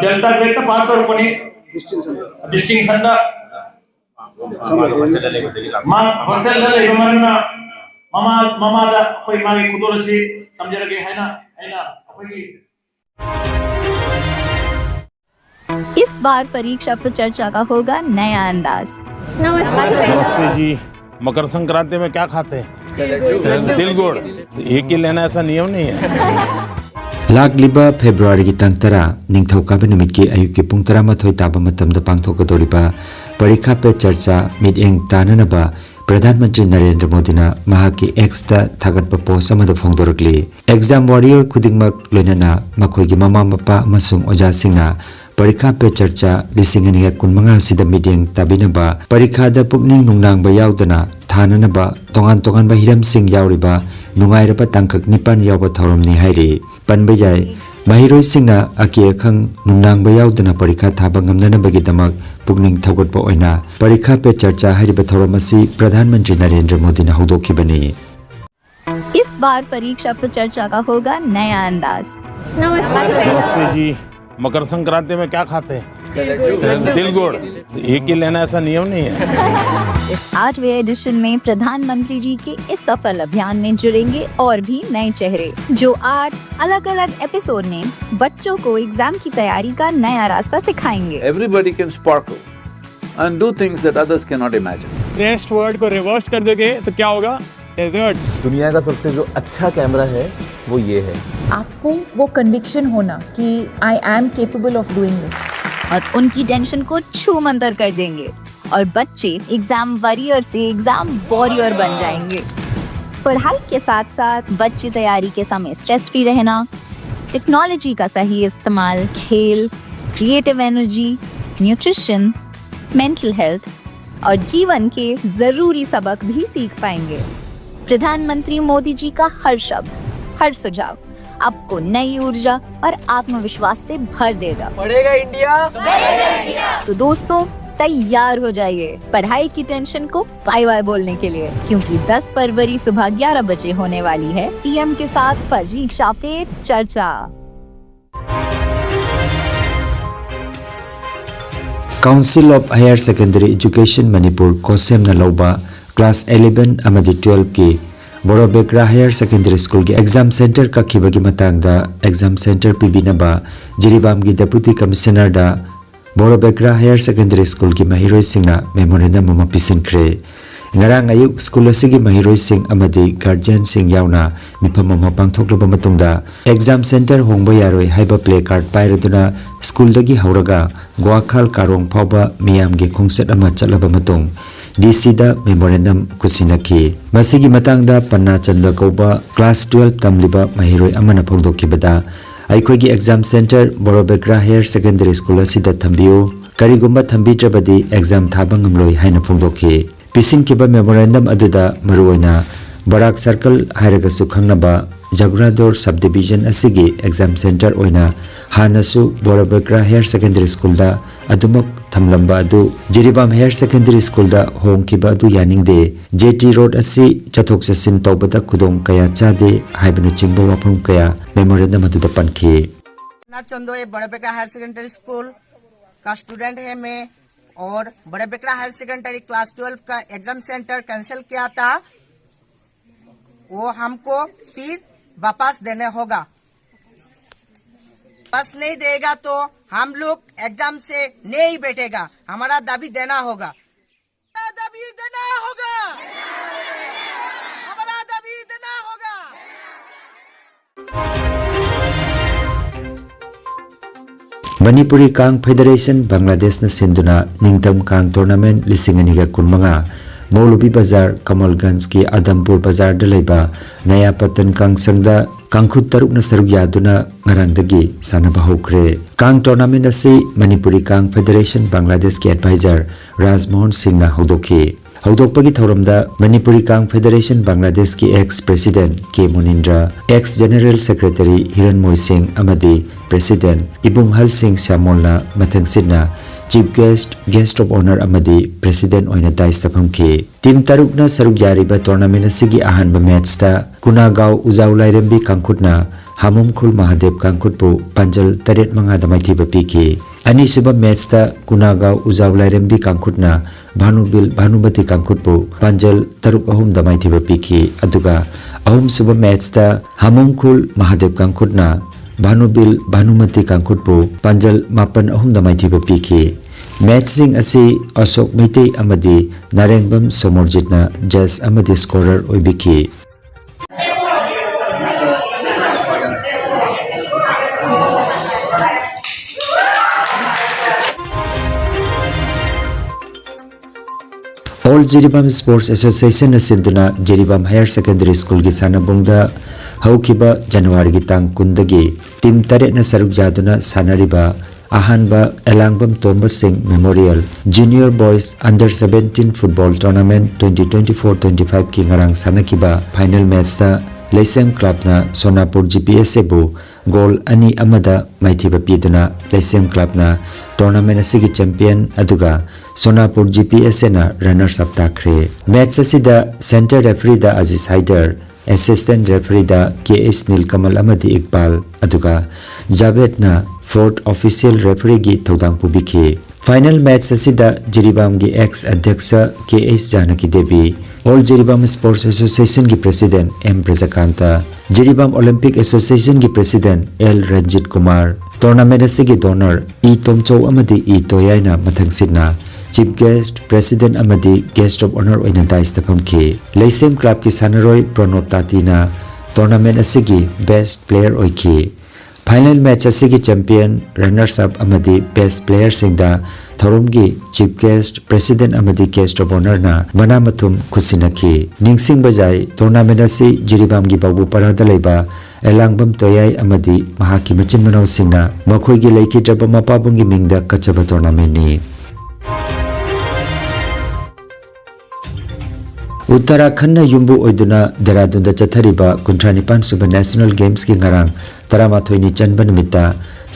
delta ꯒ꯭ꯔꯦꯗꯇ pass ꯇꯧꯔꯛꯄꯅꯤ꯫ ꯗꯤꯁꯇꯤꯡꯁꯟꯗ꯫ ꯃꯥ ꯍꯣꯁꯇꯦꯜꯗ ꯂꯩꯕ ꯃꯔꯝꯅ ꯃꯃꯥ ꯃꯃꯥꯗ ꯑꯩꯈꯣꯏ ꯃꯥꯒꯤ ꯈꯨꯗꯣꯜ ꯑꯁꯤ ꯇꯝꯖꯔꯒꯦ ꯍꯥꯏꯅ ꯑꯩꯅ ꯑꯩꯈꯣꯏꯒꯤ इस बार परीक्षा पे चर्चा का होगा नया अंदाज। नमस्ते जी। मकर संक्रांति में क्या खाते हैं? तिल गुड़। तो एक ही लेना, ऐसा नियम नहीं है। ꯂꯥꯛꯂꯤꯕ ꯐꯦꯕ꯭ꯔꯨꯋꯥꯔꯤꯒꯤ ꯇꯥꯡ ꯇꯔꯥ, ꯅꯤꯡꯊꯧꯀꯥꯕ ꯅꯨꯃꯤꯠꯀꯤ ꯑꯌꯨꯛꯀꯤ ꯄꯨꯡ ꯇꯔꯥꯃꯥꯊꯣꯏ ꯇꯥꯕ ꯃꯇꯝꯗ ꯄꯥꯡꯊꯣꯛꯀꯗꯧꯔꯤꯕ ꯄꯔꯤꯈꯥ ꯄꯦ ꯆꯔꯆꯥ ꯃꯤꯠꯌꯦꯡ ꯇꯥꯅꯅꯕ ꯄ꯭ꯔꯙꯥꯟ ꯃꯟꯇ꯭ꯔꯤ ꯅꯔꯦꯟꯗ꯭ꯔ ꯃꯣꯗꯤꯅ ꯃꯍꯥꯛꯀꯤ ꯑꯦꯛꯁꯇ ꯊꯥꯒꯠꯄ ꯄꯣꯁ ꯑꯃꯗ ꯐꯣꯡꯗꯣꯔꯛꯂꯤ꯫ ꯑꯦꯛꯖꯥꯝ ꯋꯥꯔꯤꯌꯔ ꯈꯨꯗꯤꯡꯃꯛ, ꯂꯣꯏꯅꯅ ꯃꯈꯣꯏꯒꯤ ꯃꯃꯥ ꯃꯄꯥ ꯑꯃꯁꯨꯡ ꯑꯣꯖꯥꯁꯤꯡꯅ ꯄꯔꯤꯈꯥ ꯄꯦ ꯆꯔꯆꯥ ꯂꯤꯁꯤꯡ ꯑꯅꯤꯒ ꯀꯨꯟꯃꯉꯥ ꯑꯁꯤꯗ ꯃꯤꯠꯌꯦꯡ ꯇꯥꯕꯤꯅꯕ, ꯄꯔꯤꯈꯥꯗ ꯄꯨꯛꯅꯤꯡ ꯅꯨꯡꯅꯥꯡꯕ ꯌꯥꯎꯗꯅ ꯊꯥꯅꯅꯕ ꯇꯣꯉꯥꯟ ꯇꯣꯉꯥꯟꯕ ꯍꯤꯔꯝꯁꯤꯡ ꯌꯥꯎꯔꯤꯕ ꯅꯨꯡꯉꯥꯏꯔꯕ ꯇꯥꯡꯀꯛ ꯅꯤꯄꯥꯟ ꯌꯥꯎꯕ ꯊꯧꯔꯝꯅꯤ ꯍꯥꯏꯔꯤ꯫ ꯄꯟꯕ ꯌꯥꯏ, ꯃꯍꯩꯔꯣꯏꯁꯤꯡꯅ ꯑꯀꯤ ꯑꯈꯪ ꯅꯨꯡꯅꯥꯡꯕ ꯌꯥꯎꯗꯅ ꯄꯔꯤꯈꯥ ꯊꯥꯕ ꯉꯝꯅꯅꯕꯒꯤꯗꯃꯛ ꯄꯨꯛꯅꯤꯡ ꯊꯧꯒꯠꯄ ꯑꯣꯏꯅ ꯄꯔꯤꯈꯥ ꯄꯦ ꯆꯔꯆꯥ ꯍꯥꯏꯔꯤꯕ ꯊꯧꯔꯝ ꯑꯁꯤ ꯄ꯭ꯔꯙꯥꯟ ꯃꯟꯇ꯭ꯔꯤ ꯅꯔꯦꯟꯗ꯭ꯔ ꯃꯣꯗꯤꯅ ꯍꯧꯗꯣꯛꯈꯤꯕꯅꯤ꯫ इस बार परीक्षा पे चर्चा का होगा नया अंदाज। नमस्ते। नमस्ते जी। मकर संक्रांति में क्या खाते हैं? तिल गुड़। तो एक ही लेना, ऐसा नियम नहीं है। इस आठवें एडिशन में प्रधानमंत्री जी के इस सफल अभियान में जुड़ेंगे और भी नए चेहरे, जो आठ अलग-अलग एपिसोड में बच्चों को एग्जाम की तैयारी का नया रास्ता सिखाएंगे। Everybody can sparkle and do things that others cannot imagine. Test word को रिवर्स कर दोगे तो क्या होगा? डेजर्ट। दुनिया का सबसे जो अच्छा कैमरा है, वो ये है। आपको वो कन्विक्शन होना कि I am capable of doing this। और उनकी टेंशन को छू मंतर कर देंगे और बच्चे एग्जाम वॉरियर से एग्जाम वॉरियर बन जाएंगे। पढ़ाई के साथ साथ बच्चे तैयारी के समय स्ट्रेस फ्री रहना, टेक्नोलॉजी का सही इस्तेमाल, खेल, creative energy, nutrition, mental health और जीवन के जरूरी सबक भी सीख पाएंगे। प्रधानमंत्री मोदी जी का हर शब्द, हर सुझाव आपको नई ऊर्जा और आत्मविश्वास से भर देगा। पढ़ेगा इंडिया। तो दोस्तों, तैयार हो जाइए पढ़ाई की टेंशन को बाय बाय बोलने के लिए, क्योंकि दस फरवरी सुबह ग्यारह बजे होने वाली है पीएम के साथ परीक्षा पे चर्चा। Council of Higher Secondary Education Manipur, ꯀꯣꯁꯦꯝꯅ ꯂꯧꯕ class eleven ꯑꯃꯗꯤ twelve ꯀꯤ ꯕꯣꯔꯣꯕꯦꯒ꯭ꯔꯥ Higher Secondary School ꯒꯤ exam center ꯀꯛꯈꯤꯕꯒꯤ ꯃꯇꯥꯡꯗ exam center ꯄꯤꯕꯤꯅꯕ ꯖꯤꯔꯤꯕꯥꯝꯒꯤ Deputy Commissioner ꯗ ꯕꯣꯔꯣꯕꯦꯒ꯭ꯔꯥ Higher Secondary School ꯒꯤ ꯃꯍꯩꯔꯣꯏꯁꯤꯡꯅ memorandum ꯑꯃ ꯄꯤꯁꯤꯟꯈ꯭ꯔꯦ꯫ ꯉꯔꯥꯡ ꯑꯌꯨꯛ school ꯑꯁꯤꯒꯤ ꯃꯍꯩꯔꯣꯏꯁꯤꯡ ꯑꯃꯗꯤ guardian ꯁꯤꯡ ꯌꯥꯎꯅ ꯃꯤꯐꯝ ꯑꯃ ꯄꯥꯡꯊꯣꯛꯂꯕ ꯃꯇꯨꯡꯗ exam center ꯍꯣꯡꯕ ꯌꯥꯔꯣꯏ ꯍꯥꯏꯕ placard ꯄꯥꯏꯔꯗꯨꯅ school ꯗꯒꯤ ꯍꯧꯔꯒ ꯒ꯭ꯋꯥꯈꯥꯜ ꯀꯥꯔꯣꯡ ꯐꯥꯎꯕ ꯃꯤꯌꯥꯝꯒꯤ ꯈꯣꯡꯆꯠ ꯑꯃ ꯆꯠꯂꯕ ꯃꯇꯨꯡ DC ꯗ memorandum ꯈꯨꯠꯁꯤꯟꯅꯈꯤ꯫ ꯃꯁꯤꯒꯤ ꯃꯇꯥꯡꯗ ꯄꯟꯅꯥ ꯆꯟꯗ ꯀꯧꯕ class twelve ꯇꯝꯂꯤꯕ ꯃꯍꯩꯔꯣꯏ ꯑꯃꯅ ꯐꯣꯡꯗꯣꯛꯈꯤꯕꯗ, ꯑꯩꯈꯣꯏꯒꯤ exam center ꯕꯣꯔꯣꯕꯦꯒ꯭ꯔꯥ Higher Secondary School ꯑꯁꯤꯗ ꯊꯝꯕꯤꯌꯨ, ꯀꯔꯤꯒꯨꯝꯕ ꯊꯝꯕꯤꯗ꯭ꯔꯕꯗꯤ exam ꯊꯥꯕ ꯉꯝꯂꯣꯏ ꯍꯥꯏꯅ ꯐꯣꯡꯗꯣꯛꯈꯤ꯫ ꯄꯤꯁꯤꯟꯈꯤꯕ memorandum ꯑꯗꯨꯗ ꯃꯔꯨꯑꯣꯏꯅ ꯕꯔꯥꯛ circle ꯍꯥꯏꯔꯒꯁꯨ ꯈꯪꯅꯕ ꯖꯒꯨꯔꯥꯗꯣꯔ subdivision ꯑꯁꯤꯒꯤ exam center ꯑꯣꯏꯅ ꯍꯥꯟꯅꯁꯨ ꯕꯣꯔꯣꯕꯦꯒ꯭ꯔꯥ Higher Secondary School ꯗ ꯑꯗꯨꯃꯛ ꯊꯝꯂꯝꯕ ꯑꯗꯨ ꯖꯤꯔꯤꯕꯥꯝ Higher Secondary School ꯗ ꯍꯣꯡꯈꯤꯕ ꯑꯗꯨ ꯌꯥꯅꯤꯡꯗꯦ, JT Road ꯑꯁꯤ ꯆꯠꯊꯣꯛ ꯆꯠꯁꯤꯟ ꯇꯧꯕꯗ ꯈꯨꯗꯣꯡ ꯀꯌꯥ ꯆꯥꯗꯦ ꯍꯥꯏꯕꯅꯆꯤꯡꯕ ꯋꯥꯐꯝ ꯀꯌꯥ memorandum ꯑꯗꯨꯗ ꯄꯟꯈꯤ꯫ ना चंदो, ये बड़े बेगड़ा हायर सेकेंडरी स्कूल का स्टूडेंट है मैं। और बड़े बेगड़ा हायर सेकेंडरी क्लास ट्वेल्व का एग्जाम सेंटर कैंसिल किया था, वो हमको फिर वापस देने होगा। बस नहीं देगा तो हम लोग एग्जाम से नहीं बैठेगा, हमारा दाबी देना होगा। हमारा दाबी देना होगा, हमारा दाबी देना होगा। Manipuri Kang Federation Bangladeshꯅ ꯁꯤꯟꯗꯨꯅ ꯅꯤꯡꯊꯝ ꯀꯥꯡ tournament ꯂꯤꯁꯤꯡ ꯑꯅꯤꯒ ꯀꯨꯟꯃꯉꯥ ꯃꯧꯂꯨꯕꯤ ꯕꯖꯥꯔ, ꯀꯃꯜꯒꯟꯖꯀꯤ ꯑꯗꯝꯄꯨꯔ ꯕꯖꯥꯔꯗ ꯂꯩꯕ ꯅꯌꯥꯄꯇꯟ ꯀꯥꯡꯁꯪꯗ ꯀꯥꯡꯈꯨꯠ ꯇꯔꯨꯛꯅ ꯁꯔꯨꯛ ꯌꯥꯗꯨꯅ ꯉꯔꯥꯡꯗꯒꯤ ꯁꯥꯟꯅꯕ ꯍꯧꯈ꯭ꯔꯦ꯫ ꯀꯥꯡ tournament ꯑꯁꯤ ꯃꯅꯤꯄꯨꯔꯤ ꯀꯥꯡ Federation Bangladeshꯀꯤ advisor ꯔꯥꯖꯃꯣꯍꯟ ꯁꯤꯡꯅ ꯍꯧꯗꯣꯛꯈꯤ꯫ ꯍꯧꯗꯣꯛꯄꯒꯤ ꯊꯧꯔꯝꯗ ꯃꯅꯤꯄꯨꯔꯤ ꯀꯥꯡ ꯐꯦꯗꯔꯦꯁꯟ ꯕꯪꯒ꯭ꯂꯥꯗꯦꯁꯀꯤ ex president ꯀꯦ ꯃꯨꯅꯤꯟꯗ꯭ꯔ, ex general secretary ꯍꯤꯔꯟꯃꯣꯏ ꯁꯤꯡ ꯑꯃꯗꯤ president ꯏꯕꯨꯡꯍꯜ ꯁꯤꯡ ꯁ꯭ꯌꯥꯃꯣꯜꯅ ꯃꯊꯪꯁꯤꯠꯅ chief guest, guest of honour ꯑꯃꯗꯤ president ꯑꯣꯏꯅ dais ꯇ ꯐꯝꯈꯤ꯫ Team ꯇꯔꯨꯛꯅ ꯁꯔꯨꯛ ꯌꯥꯔꯤꯕ tournament ꯑꯁꯤꯒꯤ ꯑꯍꯥꯟꯕ match ꯇ ꯀꯨꯅꯥꯒꯥꯎ ꯎꯖꯥꯎ ꯂꯥꯏꯔꯦꯝꯕꯤ ꯀꯥꯡꯈꯨꯠꯅ ꯍꯥꯃꯣꯝꯈꯨꯜ ꯃꯍꯥꯗꯦꯕ ꯀꯥꯡꯈꯨꯠꯄꯨ ꯄꯥꯟꯖꯜ ꯇꯔꯦꯠ ꯃꯉꯥꯗ ꯃꯥꯏꯊꯤꯕ ꯄꯤꯈꯤ꯫ ꯑꯅꯤꯁꯨꯕ match ꯇ ꯀꯨꯅꯥꯒꯥꯎ ꯎꯖꯥꯎ ꯂꯥꯏꯔꯦꯝꯕꯤ ꯀꯥꯡꯈꯨꯠꯅ ꯚꯥꯅꯨꯕꯤꯜ ꯚꯥꯅꯨꯃꯇꯤ ꯀꯥꯡꯈꯨꯠꯄꯨ ꯄꯥꯟꯖꯜ ꯇꯔꯨꯛ ꯑꯍꯨꯝꯗ ꯃꯥꯏꯊꯤꯕ ꯄꯤꯈꯤ꯫ ꯑꯗꯨꯒ ꯑꯍꯨꯝꯁꯨꯕ match ꯇ ꯍꯥꯃꯣꯝꯈꯨꯜ ꯃꯍꯥꯗꯦꯕ ꯀꯥꯡꯈꯨꯠꯅ ꯚꯥꯅꯨꯕꯤꯜ ꯚꯥꯅꯨꯃꯇꯤ ꯀꯥꯡꯈꯨꯠꯄꯨ ꯄꯥꯟꯖꯜ ꯃꯥꯄꯟ ꯑꯍꯨꯝꯗ ꯃꯥꯏꯊꯤꯕ ꯄꯤꯈꯤ꯫ Match ꯁꯤꯡ ꯑꯁꯤ ꯑꯁꯣꯛ ꯃꯩꯇꯩ ꯑꯃꯗꯤ ꯅꯥꯔꯦꯡꯕꯝ ꯁꯣꯃꯣꯔꯖꯤꯠꯅ judge ꯑꯃꯗꯤ scorer ꯑꯣꯏꯕꯤꯈꯤ꯫ All Jiribam Sports Association ꯅ ꯁꯤꯟꯗꯨꯅ ꯖꯤꯔꯤꯕꯥꯝ Higher Secondary School ꯒꯤ ꯁꯥꯟꯅꯕꯨꯡꯗ ꯍꯧꯈꯤꯕ ꯖꯅꯋꯥꯔꯤꯒꯤ ꯇꯥꯡ ꯀꯨꯟꯗꯒꯤ team ꯇꯔꯦꯠꯅ ꯁꯔꯨꯛ ꯌꯥꯗꯨꯅ ꯁꯥꯟꯅꯔꯤꯕ ꯑꯍꯥꯟꯕ ꯑꯦꯂꯥꯡꯕꯝ ꯇꯣꯝꯕ ꯁꯤꯡ Memorial Junior Boys Under seventeen Football Tournament twenty twenty-four twenty-five ꯀꯤ ꯉꯔꯥꯡ ꯁꯥꯟꯅꯈꯤꯕ final match ꯇ ꯂꯩꯁꯦꯝ club ꯅ ꯁꯣꯅꯥꯄꯨꯔ G P S A ꯕꯨ goal ꯑꯅꯤ ꯑꯃꯗ ꯃꯥꯏꯊꯤꯕ ꯄꯤꯗꯨꯅ ꯂꯩꯁꯦꯝ club ꯅ tournament ꯑꯁꯤꯒꯤ champion ꯑꯗꯨꯒ ꯁꯣꯅꯥꯄꯨꯔ G P S A ꯅ runners up ꯇꯥꯈ꯭ꯔꯦ꯫ Match ꯑꯁꯤꯗ center referee ꯗ ꯑꯖꯤꯖ ꯍꯥꯏꯗꯔ, assistant referee ꯗ ꯀꯦ ꯑꯦꯁ ꯅꯤꯜꯀꯃꯜ ꯑꯃꯗꯤ ꯏꯛꯕꯥꯜ, ꯑꯗꯨꯒ ꯖꯥꯕꯦꯗꯅ fourth official referee ꯒꯤ ꯊꯧꯗꯥꯡ ꯄꯨꯕꯤꯈꯤ꯫ Final match ꯑꯁꯤꯗ ꯖꯤꯔꯤꯕꯥꯝꯒꯤ ex ꯑꯙ꯭ꯌꯛꯁ K S Janaki Devi, All Jiribam Sports Association ꯒꯤ president M Brajakanta, Jiribam Olympic Association ꯒꯤ president L Ranjit Kumar, tournament ꯑꯁꯤꯒꯤ donor ꯏ ꯇꯣꯝꯆꯧ ꯑꯃꯗꯤ ꯏ ꯇꯣꯌꯥꯏꯅ ꯃꯊꯪꯁꯤꯠꯅ chief guest, president ꯑꯃꯗꯤ guest of honour ꯑꯣꯏꯅ dais ꯇ ꯐꯝꯈꯤ꯫ ꯂꯩꯁꯦꯝ club ꯀꯤ ꯁꯥꯟꯅꯔꯣꯏ ꯄ꯭ꯔꯣꯅꯣꯕ ꯇꯥꯇꯤꯅ tournament ꯑꯁꯤꯒꯤ best player ꯑꯣꯏꯈꯤ꯫ Final match ꯑꯁꯤꯒꯤ champion, runners up ꯑꯃꯗꯤ best player ꯁꯤꯡꯗ ꯊꯧꯔꯝꯒꯤ chief guest, president ꯑꯃꯗꯤ guest of honour ꯅ ꯃꯅꯥ ꯃꯊꯨꯝ ꯈꯨꯠꯁꯤꯟꯅꯈꯤ꯫ ꯅꯤꯡꯁꯤꯡꯕ ꯌꯥꯏ, tournament ꯑꯁꯤ ꯖꯤꯔꯤꯕꯥꯝꯒꯤ ꯕꯥꯕꯨꯄꯥꯔꯥꯗ ꯂꯩꯕ ꯑꯦꯂꯥꯡꯕꯝ ꯇꯣꯌꯥꯏ ꯑꯃꯗꯤ ꯃꯍꯥꯛꯀꯤ ꯃꯆꯤꯟ ꯃꯅꯥꯎꯁꯤꯡꯅ ꯃꯈꯣꯏꯒꯤ ꯂꯩꯈꯤꯗ꯭ꯔꯕ ꯃꯄꯥꯕꯨꯡꯒꯤ ꯃꯤꯡꯗ ꯀꯠꯆꯕ tournament ꯅꯤ꯫ ꯎꯠꯇꯔꯥꯈꯟꯗꯅ ꯌꯨꯝꯕꯨ ꯑꯣꯏꯗꯨꯅ ꯗꯦꯔꯥꯗꯨꯟꯗ ꯆꯠꯊꯔꯤꯕ ꯀꯨꯟꯊ꯭ꯔꯥ ꯅꯤꯄꯥꯟ ꯁꯨꯕ National Gamesꯀꯤ ꯉꯔꯥꯡ ꯇꯔꯥꯃꯥꯊꯣꯏꯅꯤ ꯆꯟꯕ ꯅꯨꯃꯤꯠꯇ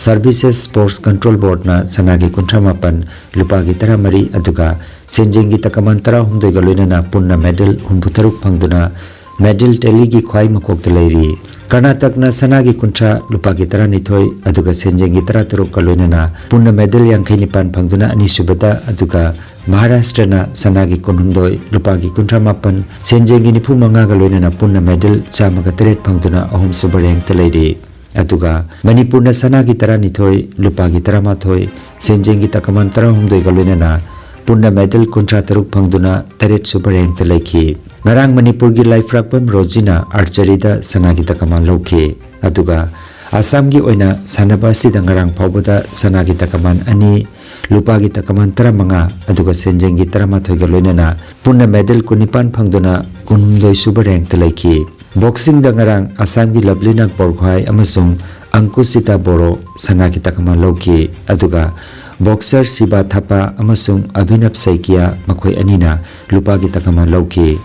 Services Sports Control Boardꯅ ꯁꯅꯥꯒꯤ ꯀꯨꯟꯊ꯭ꯔꯥ ꯃꯥꯄꯟ, ꯂꯨꯄꯥꯒꯤ ꯇꯔꯥꯃꯔꯤ, ꯑꯗꯨꯒ ꯁꯦꯟꯖꯦꯡꯒꯤ ꯇꯀꯃꯥꯟ ꯇꯔꯥꯍꯨꯝꯗꯣꯏꯒ ꯂꯣꯏꯅꯅ ꯄꯨꯟꯅ medal ꯍꯨꯝꯐꯨꯇꯔꯨꯛ ꯐꯪꯗꯨꯅ medal tallyꯒꯤ ꯈ꯭ꯋꯥꯏ ꯃꯀꯣꯛꯇ ꯂꯩꯔꯤ꯫ ꯀꯔꯅꯥꯇꯛꯅ ꯁꯅꯥꯒꯤ ꯀꯨꯟꯊ꯭ꯔꯥ, ꯂꯨꯄꯥꯒꯤ ꯇꯔꯥꯅꯤꯊꯣꯏ, ꯑꯗꯨꯒ ꯁꯦꯟꯖꯦꯡꯒꯤ ꯇꯔꯥꯇꯔꯨꯛꯀ ꯂꯣꯏꯅꯅ ꯄꯨꯟꯅ medal ꯌꯥꯡꯈꯩ ꯅꯤꯄꯥꯟ ꯐꯪꯗꯨꯅ ꯑꯅꯤꯁꯨꯕꯗ, ꯑꯗꯨꯒ ꯃꯍꯥꯔꯥꯁꯇ꯭ꯔꯅ ꯁꯅꯥꯒꯤ ꯀꯨꯟꯍꯨꯝꯗꯣꯏ, ꯂꯨꯄꯥꯒꯤ ꯀꯨꯟꯊ꯭ꯔꯥ ꯃꯥꯄꯟ, ꯁꯦꯟꯖꯦꯡꯒꯤ ꯅꯤꯐꯨ ꯃꯉꯥꯒ ꯂꯣꯏꯅꯅ ꯄꯨꯟꯅ medal ꯆꯥꯝꯃꯒ ꯇꯔꯦꯠ ꯐꯪꯗꯨꯅ ꯑꯍꯨꯝꯁꯨꯕ rankꯇ ꯂꯩꯔꯤ꯫ ꯑꯗꯨꯒ ꯃꯅꯤꯄꯨꯔꯅ ꯁꯅꯥꯒꯤ ꯇꯔꯥꯅꯤꯊꯣꯏ, ꯂꯨꯄꯥꯒꯤ ꯇꯔꯥꯃꯥꯊꯣꯏ, ꯁꯦꯟꯖꯦꯡꯒꯤ ꯇꯀꯃꯥꯟ ꯇꯔꯥꯍꯨꯝꯗꯣꯏꯒ ꯂꯣꯏꯅꯅ ꯄꯨꯟꯅ medal ꯀꯨꯟꯊ꯭ꯔꯥ ꯇꯔꯨꯛ ꯐꯪꯗꯨꯅ ꯇꯔꯦꯠꯁꯨꯕ rankꯇ ꯂꯩꯈꯤ꯫ ꯉꯔꯥꯡ ꯃꯅꯤꯄꯨꯔꯒꯤ ꯂꯥꯏꯐ꯭ꯔꯥꯛꯄꯝ ꯔꯣꯖꯤꯅ archeryꯗ ꯁꯅꯥꯒꯤ ꯇꯀꯃꯥꯟ ꯂꯧꯈꯤ꯫ ꯑꯗꯨꯒ ꯑꯁꯥꯝꯒꯤ ꯑꯣꯏꯅ ꯁꯥꯟꯅꯕ ꯑꯁꯤꯗ ꯉꯔꯥꯡ ꯐꯥꯎꯕꯗ ꯁꯅꯥꯒꯤ ꯇꯀꯃꯥꯟ ꯑꯅꯤ, ꯂꯨꯄꯥꯒꯤ ꯇꯀꯃꯥꯟ ꯇꯔꯥꯃꯉꯥ, ꯑꯗꯨꯒ ꯁꯦꯟꯖꯦꯡꯒꯤ ꯇꯔꯥꯃꯥꯊꯣꯏꯒ ꯂꯣꯏꯅꯅ ꯄꯨꯟꯅ medal ꯀꯨꯟꯅꯤꯄꯥꯟ ꯐꯪꯗꯨꯅ ꯀꯨꯟꯍꯨꯝꯗꯣꯏꯁꯨꯕ rankꯇ ꯂꯩꯈꯤ꯫ Boxingꯗ ꯉꯔꯥꯡ ꯑꯁꯥꯝꯒꯤ ꯂꯚꯂꯤꯅꯥ ꯕꯣꯔꯒꯣꯍꯥꯏ ꯑꯃꯁꯨꯡ ꯑꯪꯀꯨꯁꯤꯇꯥ ꯕꯣꯔꯣ ꯁꯅꯥꯒꯤ ꯇꯀꯃꯥꯟ ꯂꯧꯈꯤ꯫ ꯑꯗꯨꯒ boxer ꯁꯤꯕꯥ ꯊꯥꯄꯥ ꯑꯃꯁꯨꯡ ꯑꯚꯤꯅꯕ ꯁꯩꯀꯤꯌꯥ ꯃꯈꯣꯏ ꯑꯅꯤꯅ ꯂꯨꯄꯥꯒꯤ ꯇꯀꯃꯥꯟ ꯂꯧꯈꯤ꯫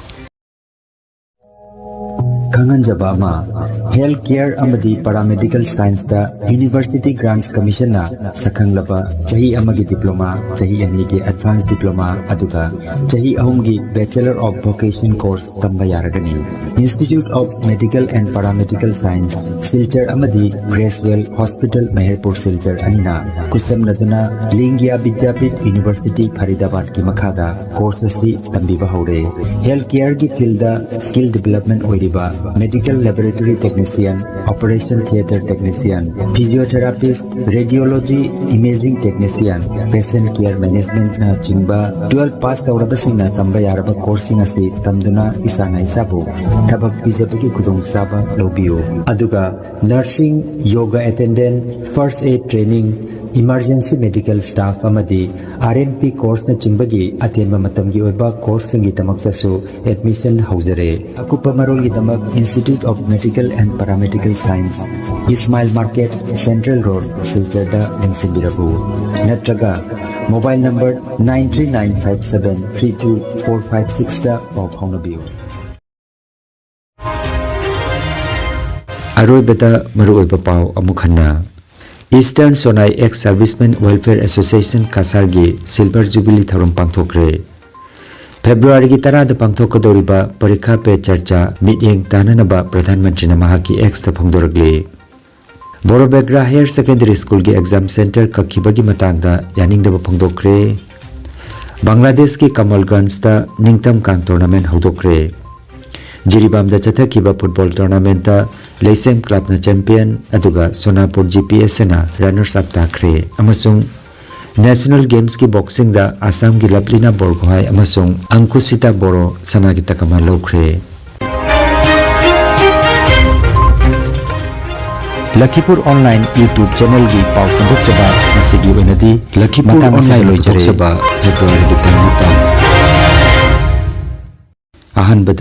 ꯈꯪꯍꯟꯖꯕ ꯑꯃ, health care ꯑꯃꯗꯤ paramedical scienceꯇ University Grants Commissionꯅ ꯁꯛꯈꯪꯂꯕ ꯆꯍꯤ ꯑꯃꯒꯤ diploma, ꯆꯍꯤ ꯑꯅꯤꯒꯤ advanced diploma, ꯑꯗꯨꯒ ꯆꯍꯤ ꯑꯍꯨꯝꯒꯤ Bachelor of Vocation course ꯇꯝꯕ ꯌꯥꯔꯒꯅꯤ꯫ Institute of Medical and Paramedical Science, Silchar ꯑꯃꯗꯤ Gracewell Hospital, ꯃꯍꯦꯔꯄꯨꯔ ꯁꯤꯜꯆꯔ ꯑꯅꯤꯅ ꯈꯨꯠꯁꯝꯅꯗꯨꯅ ꯂꯤꯡꯒ꯭ꯌꯥ ꯕꯤꯗ꯭ꯌꯥꯄꯤꯊ University, ꯐꯔꯤꯗꯥꯕꯥꯗꯀꯤ ꯃꯈꯥꯗ course ꯑꯁꯤ ꯇꯝꯕꯤꯕ ꯍꯧꯔꯦ꯫ Health careꯒꯤ fieldꯗ skill development ꯑꯣꯏꯔꯤꯕ medical laboratory technician, operation theatre technician, physiotherapist, radiology imaging technician, patient care managementꯅ ꯆꯤꯡꯕ twelve pass ꯇꯧꯔꯕꯁꯤꯡꯅ ꯇꯝꯕ ꯌꯥꯔꯕ courseꯁꯤꯡ ꯑꯁꯤ ꯇꯝꯗꯨꯅ ꯏꯁꯥꯅ ꯏꯁꯥꯕꯨ ꯊꯕꯛ ꯄꯤꯖꯕꯒꯤ ꯈꯨꯗꯣꯡꯆꯥꯕ ꯂꯧꯕꯤꯌꯨ꯫ ꯑꯗꯨꯒ nursing, yoga attendant, first aid training, emergency medical staff ꯑꯃꯗꯤ R M P courseꯅꯆꯤꯡꯕꯒꯤ ꯑꯇꯦꯟꯕ ꯃꯇꯝꯒꯤ ꯑꯣꯏꯕ courseꯁꯤꯡꯒꯤꯗꯃꯛꯇꯁꯨ admission ꯍꯧꯖꯔꯦ꯫ ꯑꯀꯨꯞꯄ ꯃꯔꯣꯜꯒꯤꯗꯃꯛ Institute of Medical and Paramedical Science, Ismail Market, Central Road, ꯁꯤꯜꯆꯔꯗ ꯂꯦꯡꯁꯤꯟꯕꯤꯔꯛꯎ꯫ ꯅꯠꯇ꯭ꯔꯒ Mobile number nine three nine five seven three two four five six ꯇ ꯄꯥꯎ ꯐꯥꯎꯅꯕꯤꯌꯨ꯫ ꯑꯔꯣꯏꯕꯗ ꯃꯔꯨꯑꯣꯏꯕ ꯄꯥꯎ ꯑꯃꯨꯛ ꯍꯟꯅ꯫ Eastern Sonai Ex Servicemen Welfare Association ꯀꯁꯥꯔꯒꯤ Silver Jubilee ꯊꯧꯔꯝ ꯄꯥꯡꯊꯣꯛꯈ꯭ꯔꯦ꯫ ꯐꯦꯕ꯭ꯔꯨꯋꯥꯔꯤꯒꯤ ꯇꯔꯥꯗ ꯄꯥꯡꯊꯣꯛꯀꯗꯧꯔꯤꯕ ꯄꯔꯤꯈꯥ ꯄꯦ ꯆꯔꯆꯥ ꯃꯤꯠꯌꯦꯡ ꯇꯥꯅꯅꯕ ꯄ꯭ꯔꯙꯥꯟ ꯃꯟꯇ꯭ꯔꯤꯅ ꯃꯍꯥꯛꯀꯤ X ꯇ ꯐꯣꯡꯗꯣꯔꯛꯂꯤ꯫ ꯕꯣꯔꯣꯕꯦꯒ꯭ꯔꯥ Higher Secondary School ꯒꯤ exam centre ꯀꯛꯈꯤꯕꯒꯤ ꯃꯇꯥꯡꯗ ꯌꯥꯅꯤꯡꯗꯕ ꯐꯣꯡꯗꯣꯛꯈ꯭ꯔꯦ꯫ ꯕꯪꯒ꯭ꯂꯥꯗꯦꯁꯀꯤ ꯀꯃꯜꯒꯟꯖꯇ ꯅꯤꯡꯇꯝ ꯀꯥꯡ tournament ꯍꯧꯗꯣꯛꯈ꯭ꯔꯦ꯫ ꯖꯤꯔꯤꯕꯥꯝꯗ ꯆꯠꯊꯈꯤꯕ football tournament ꯇ ꯂꯩꯁꯦꯝ club ꯅ champion, ꯑꯗꯨꯒ ꯁꯣꯅꯥꯄꯨꯔ G P S ꯅ runners up ꯇꯥꯈ꯭ꯔꯦ꯫ ꯑꯃꯁꯨꯡ National Games ꯀꯤ boxing ꯗ ꯑꯁꯥꯝꯒꯤ ꯂꯚꯂꯤꯅꯥ ꯕꯣꯔꯒꯣꯍꯥꯏ ꯑꯃꯁꯨꯡ ꯑꯪꯀꯨꯁꯤꯇꯥ ꯕꯣꯔꯣ ꯁꯅꯥꯒꯤ ꯇꯀꯃꯥ ꯂꯧꯈ꯭ꯔꯦ꯫ ꯂꯈꯤꯄꯨꯔ online YouTube channel ꯒꯤ ꯄꯥꯎ ꯁꯟꯗꯣꯛꯆꯕ ꯉꯁꯤꯒꯤ ꯑꯣꯏꯅꯗꯤ ꯂꯈꯤꯄꯨꯔ ꯃꯇꯥꯡ ꯑꯁꯤꯗ online ꯂꯣꯏꯖꯔꯦ꯫ ꯄꯨꯊꯣꯛꯆꯕ ꯐꯦꯕ꯭ꯔꯨꯋꯥꯔꯤꯒꯤ ꯇꯥꯡ ꯅꯤꯄꯥꯟ꯫ ꯑꯍꯥꯟꯕꯗ